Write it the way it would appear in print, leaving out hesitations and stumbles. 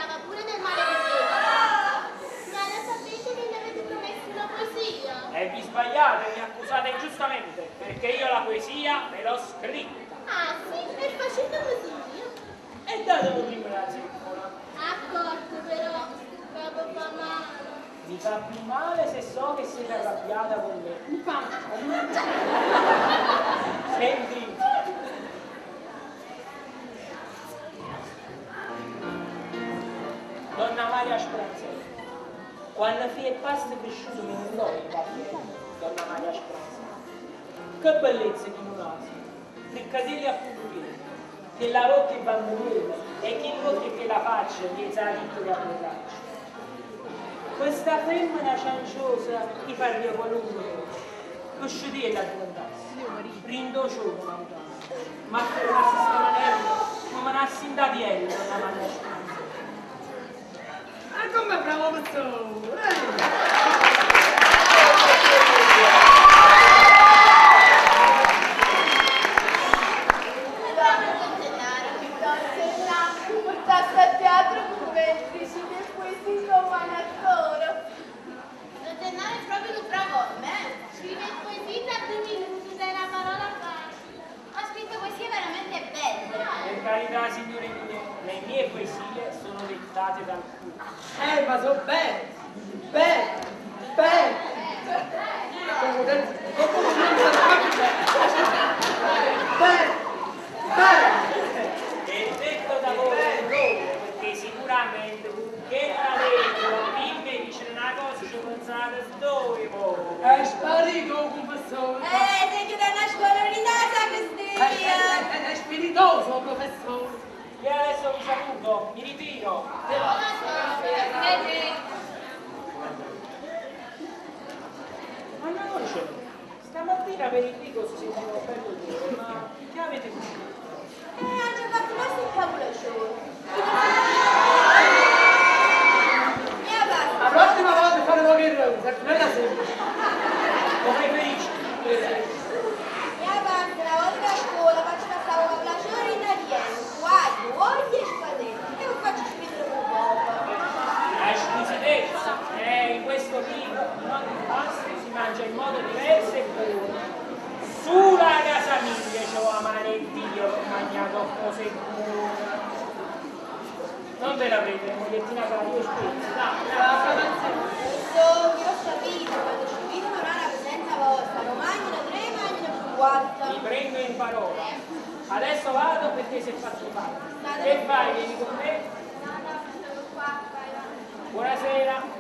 parlava pure del male di fegato. Ma lo sapete che gli avete promesso una poesia? E vi sbagliate, mi accusate ingiustamente, perché io la poesia ve l'ho scritta. Ah sì? E facete così? E datemi prima la zeppola. Accorto però, proprio fa male. Mi fa più male se so che siete arrabbiata con me. Senti. Donna Maria Spranzelli, quando fì e pasta cresciuto mi non in barriera, Donna Maria Spranzelli. Che bellezza di un naso, friccatelli a puntiere, che la rocca e bandoliere, e chi rocca e che la faccia, dietro la piccola borraccia. Questa femmina cianciosa ti fa via qualunque cosa. Cosciutella diventasse, rindocione mangiasse, ma afferrasse sta manella, come una sindatiella donna Maria Spranzelli. E come bravo professore! Don Gennaro, Don Gennaro, mi portasse a teatro come principe e poesia come un attore. Don Gennaro è proprio un bravo me. Scrive poesie da 2 minuti, dai una parola facile. Ho scritto poesie veramente belle. Per carità, signore mie, le mie poesie sono dettate dal cuore. Ma sono belle, belle, belle! Come belle, belle! E detto da voi loro, perché sicuramente che la leggo, mi dice una cosa, ci pensate dove voi. È sparito il professore! Se chiude una scuola di sacrestia! È spiritoso, professore! Io adesso vi saluto, mi ritiro. Ma non c'è. Stamattina per il vico si sentiva un bello odore, ma che avete cucinato? Oggi ho fatto pasta e cavolocione. Mia pasta. La prossima volta faremo che rosa, è bella semplice. Lo preferisci? Mia pasta, una volta a scuola faccio passare una cavolocione italiana, guaglio, olio e spaghetti. E lo faccio spingere un poco. La squisitezza. In questo libro in ogni pasto si mangia in modo diverso e buono. Sulla casa mia c'ho amare Dio, ho mangiato cose buone. Non te la prendere, mogliettina cara, io scherzo, dai, dai. So, io ho capito, quando ci vedono la presenza vostra, lo mangiano tre, mangiano più quattro. Mi prendo in parola. Adesso vado perché si è fatto tardi. Che fai? Vieni con me? No, no, sono qua, vai, vai. Buonasera.